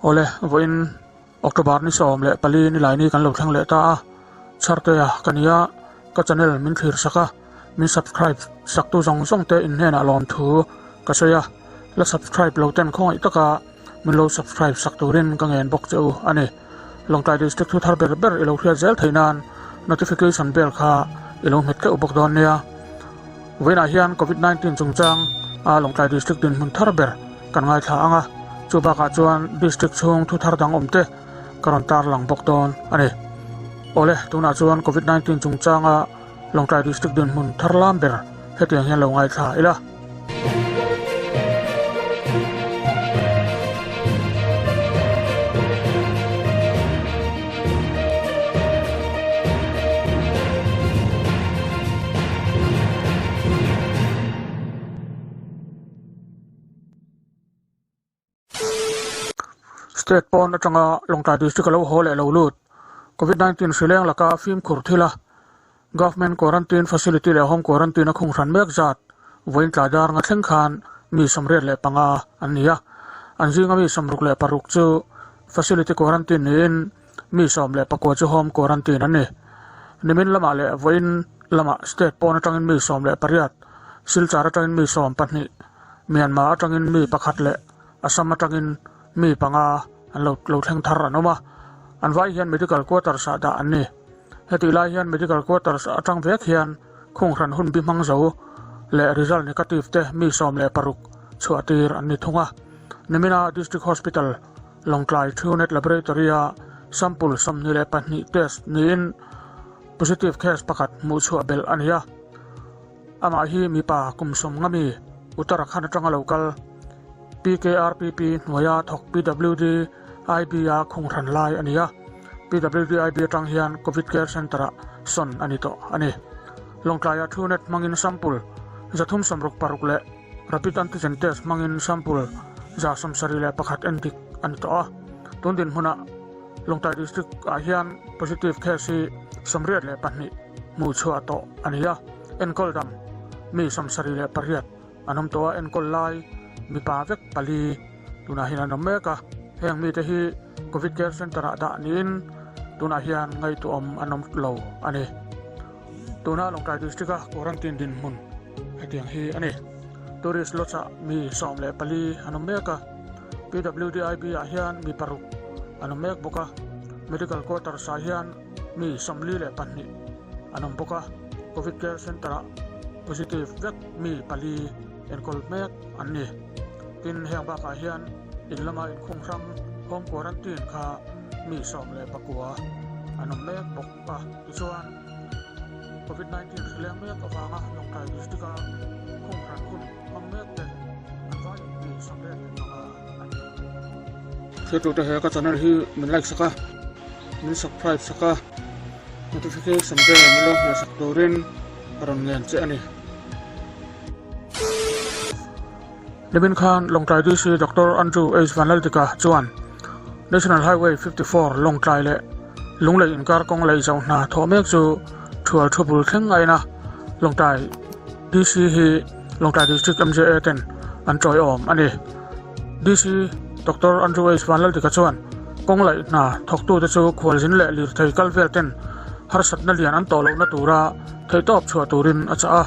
Awle, vawiin October ni 14 ni laini kan lo thleng leh ta a, Chhartea ka nia, ka channel min thlir sak a, min subscribe saktu zawng zawng te in hnenah lawm thu ka sawi a, la subscribe lo ten khawngaih taka min lo subscribe sak turin ka ngen bawk che u a ni. Lawngtlai District thu thar ber ber i lo hriat zel theih nan notification bell kha i lo hmet keuh bawk dawn nia. Vawiinah hian Covid 19 chungchang a Lawngtlai District dinhmun thar ber kan ngaithla ang a, chu bakah chuan District chhung thu thar dang awm te ka rawn tarlang bawk dawn a ni. Awle, tunah chuan Covid 19 chungchanga Lawngtlai District dinhmun thar lam ber hetiang hian lo ngaithla ila. State pawn atanga Lawngtlai District a lo haw leh lo lut Covid 19 hri leng laka fimkhur thil a Government Quarantine Facility leh Home Quarantine a khung hran mek zat vawiin tlai dar nga thleng khan mi 85 an ni a, an zinga mi 66 chu Facility Quarantine niin mi 19 chu Home Quarantine an ni. Nimin lamah leh vawiin lamah State pawn atangin mi 18, Silchar atangin mi 12, Myanmar atangin mi pakhat leh Assam atangin mi panga an lo lo thleng thar an awm a, an vai hian Medical Quarters ah dah an ni. Hetih lai hian Medical Quarters atang vek hian khung hran hun bi hmang zo leh result negative te mi 16 chhuah tir an ni thung a. Nimina District Hospital Lawngtlai Truenat Laboratory-a sample 22 test niin positive case pakhat hmuh chhuah belh a ni a. Amah hi mipa kum 50 mi Uttarakhand atanga lo kal PKRPP hnuaia thawk PWD IB-a khung hran lai a ni a. PWD IB atang hian Covid Care Centre-ah sawn a ni tawh a ni. Lawngtlaia Truenat hmangin sample 366 leh Rapid Antigen Test hmangin sample 171 en dik a ni tawh a. Tun dinhmunah Lawngtlai District-ah hian positive case hi 82 hmuh chhuah tawh a ni a. Enkawl dam mi 78 an awm tawh a, enkawl lai mipa vek pali tunah hian an awm mek a. Heng mite hi Covid Care Centre-ah dah niin tunah hian ngaihtuahawm an awm lo a ni. Tuna Lawngtlai District-a quarantine dinhmun hetiang hi a ni. Tourist Lodge-ah mi 14 an awm mek a, PWDIB-ah hian mi paruk an awm mek bawk a, Medical Quarters-ah hian mi 42 an awm bawk a, Covid Care Centre-ah positive vek mi pali enkawl mek an ni. Tin, heng bakah hian in lama inkhung hrang home quarantine kha mi 19 an awm mek bawk a. Tichuan, Covid 19 hri leng mek avanga Lawngtlai District-a khung hran hun hmang mek te an vai mi 75 an ni. Thiltute he ka channel hi min like sak a, min subscribe sak a, notification bell min lo hmuh sak turin ka rawn ngen che a ni. Nimin khan Lawngtlai DC Doctor Andrew H Vanlaldika chuan National Highway 54 Lawngtlai leh Lunglei inkar kawng lei zo hna thawh mek chu thual thu bul thleng a en a, Lawngtlai DC hi Lawngtlai District MJA ten an tawiawm a ni. DC Doctor Andrew H Vanlaldika chuan kawng laih hna thawktute chu khualzin leh lirthei kal vel ten harsatna lian an tawh lohna tura theihtawp chhuah turin a chah a,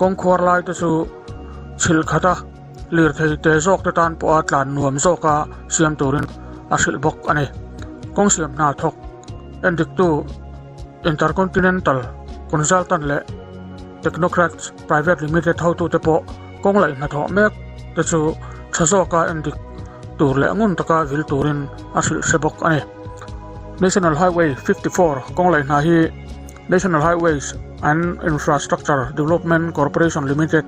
kawng khuar lai te chu chhilh khat a, lirthei te zawk te tan pawha tlan nuam zawka siam turin a hrilh bawk a ni. Kawng siam hna thawk endiktu Intercontinental Consultant leh Technocrats Private Limited hotute pawh kawng laih hnathawh mek te chu tha zawka endik tur leh ngun taka vil turin a hrilh hre bawk a ni. National Highway 54 kawng laih hna hi National Highways and Infrastructure Development Corporation Limited,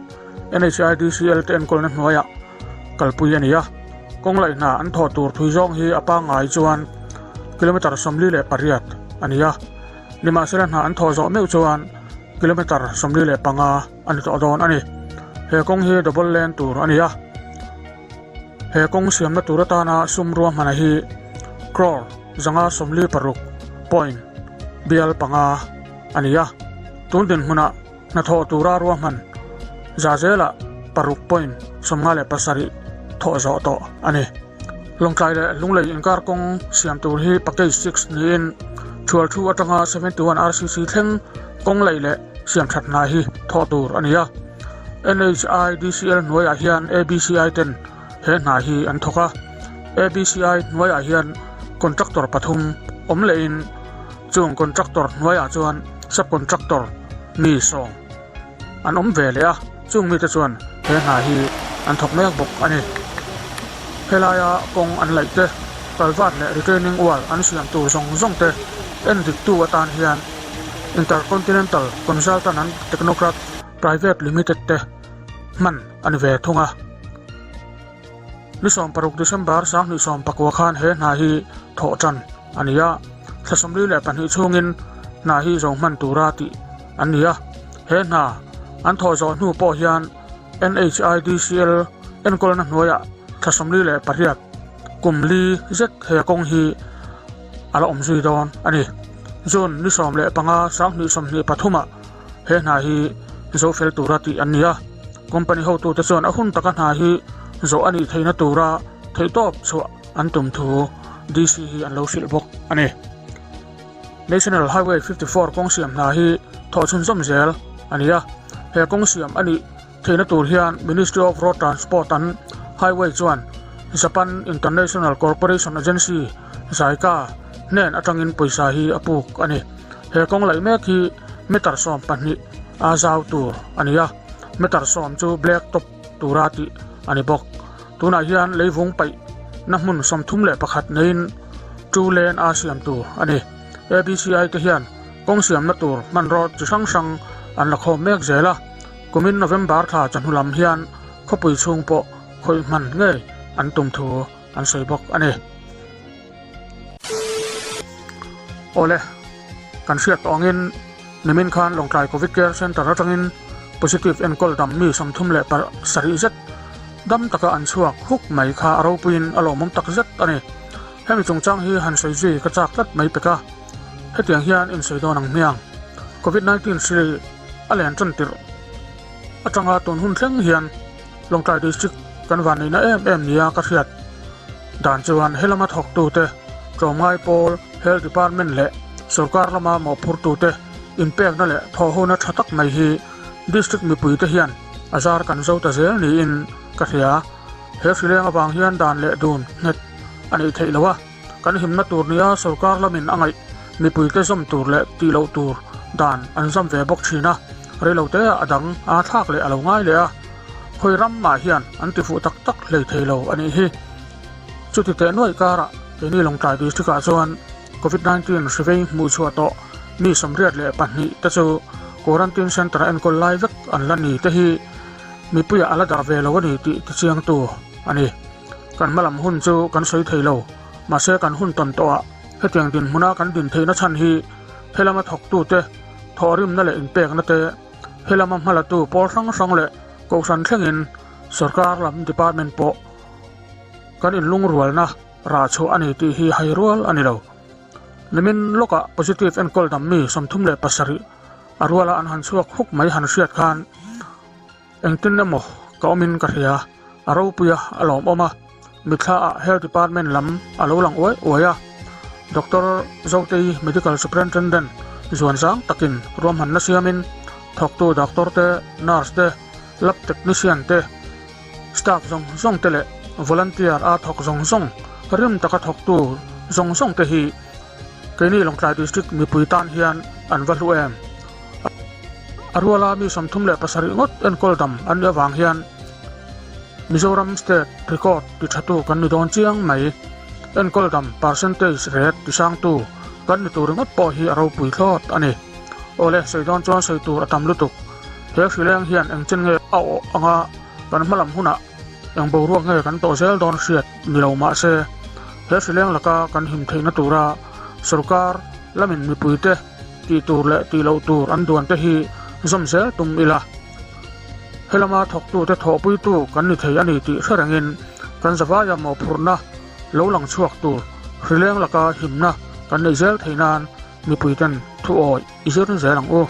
NHIDCL, te enkawlna hnuaiah kalpui a ni a. Kawng laih hna an thawh tur thui zawng hi a pangngai chuan kilometre 48 a ni a. Nimahsela hna an thawh zawh meuh chuan kilometre 45 a ni tawh dawn a ni. He kawng hi double lane tur a ni a. He kawng siamna tur atana sum ruahmana hi crore 546 point bial panga a ni a. Tun dinhmunah hnathawh tura ruahman za zelah paruk point 57 thawh zawh tawh a ni. Lawngtlai leh Lunglei inkar kawng siam tur hi Package six niin Thualthu atanga 71 RCC thleng kawng laih leh siam that hna hi thawh tur a ni a. NHIDCL hnuaiah hian ABCI ten he hna hi an thawk a. ABCI hnuaiah hian contractor pathum awm lehin chung contractor hnuaiah chuan sub-contractor mi sawm an awm ve leh a, chung mite chuan he hna hi an thawk mek bawk a ni. Helaia kawng an laih te, culvert leh retaining wall an siam tur zawng zawng te en diktu atan hian Intercontinental Consultant and Technocrat Private Limited te hman a ni ve thung a. Ni 16 December 2019 khan he hna hi thawh tan a ni a, thla 42 chhungin hna hi zo hman tura tih an ni a. He hna an thawh zawh hnu pawh hian NHIDCL enkawlna hnuaiah thla 48 kum li zet he kawng hi a la awm zui dawn a ni. June ni 15 2023 ah he hna hi zo fel tura tih an ni a, company hotute chuan a hun taka hna hi zawh a nih theihna tura theihtawp chhuah an tum thu DC hi an lo hrilh bawk a ni. National Highway 54 kawng siam hna hi thawh chhunzawm zel a ni a, he kawng siam a nih theihna tur hian Ministry of Road Transport and Highway chuan Japan International Corporation Agency, JICA, hnen atangin pawisa hi a puk a ni. He kawng laih mek hi meter 12 a zau tur a ni a, meter 10 chu black top tura tih a ni bawk. Tunah hian leivung paih na hmun 31 neiin two lane a siam tur a ni. ABCI te hian kawng siamna tur hmanraw chi hrang hrang an la khawm mek zel a, kumin November thla chawhnu lam hian khawpui chhung pawh khawih hman ngei an tum thu an sawi bawk a ni. Awle, kan hriat tawh angin nimin khan Lawngtlai Covid Care Centre atangin positive enkawl dam mi 37 zet dam taka an chhuak huk mai kha a ropuiin a lawmawm tak zet a ni. Hemi chungchang hi han sawi zui ka chak tlat mai pek a, hetiang hian insawi dawn ang hmiang. Covid 19 hri a len tan tirh atanga tun hun thleng hian Lawngtlai District kan vanneihna em em nia ka hriat dan chuan helama thawktute, tlawmngai pawl, Health Department leh sorkar lama mawhphurtute inpekna leh thawhhona tha tak mai hi District mipuite hian a zar kan zo ta zel niin ka hria. He hrileng avang hian dan leh dun nghet a neih theih loh a, kan himna tur nia sorkar lamin a ngaih mipuite zawm tur leh tih loh tur dan an zam ve bawk thin a, reilote a dang a thlak leh a lo ngai leh a, hawi ram mah hian an ti fuh tak tak hlei thei lo a nih hi. Chuti teh nuaih karah keini Lawngtlai District ah chuan Covid 19 hri vei hmuh chhuah tawh mi 82 te chu Quarantine Centre a enkawl lai vek an la ni te hi mipuiah a la darh ve lo a ni tih tichiangtu a ni. Kan hmalam hun chu kan sawi thei lo, mahse kan hun tawn tawhah hetiang dinhmuna kan din theihna chhan hi helama thawktute thawhrimna leh inpekna te, helama hmalatu pawl hrang hrang leh kohhran thlengin sorkar lam department pawh kan inlungrualna rah chhuah a ni tih hi hai rual a ni lo. Nimin lawkah positive enkawl dam mi 37 a ruala an han chhuak huk mai han hriat khan Engtin emaw ka awmin ka hria, a ropui a, a lawmawm a, mitthla ah Health Department lam a lo lang uai uai a, Doctor Zotei Medical Superintendent zuan zang takin ruahmanna siamin thawktu doctor te, nurse te, lab technician te, staff zawng zawng te leh volunteer a thawk zawng zawng rim taka thawktu zawng zawng te hi keini Lawngtlai District mipui tan hian an va hlu em? A ruala mi 37 ngawt enkawl dam an nih avang hian Mizoram State record ti thatu kan ni dawn chiang mai. Enkawl dam percentage rate ti sangtu kan ni tur ringawt pawh hi a ropui thlawt a ni. Awle, sawi dawn chuan sawi tur a tam lutuk. He hrileng hian engchen nge a awh anga kan hmalam hunah eng boruak nge kan tawh zel dawn hriat ni lo mah se, he hrileng laka kan him theihna tura sorkar lamin mipuite Tih tur leh tih loh tur an duan te hi zawm zel tum ila, helama thawktute thawhpuitu kan ni thei a ni tih hre rengin kan zavaia mawhphurhna lo lang chhuak tur hrileng laka himna kan neih zel theih nan mipuiten thu awih i zir zel ang u.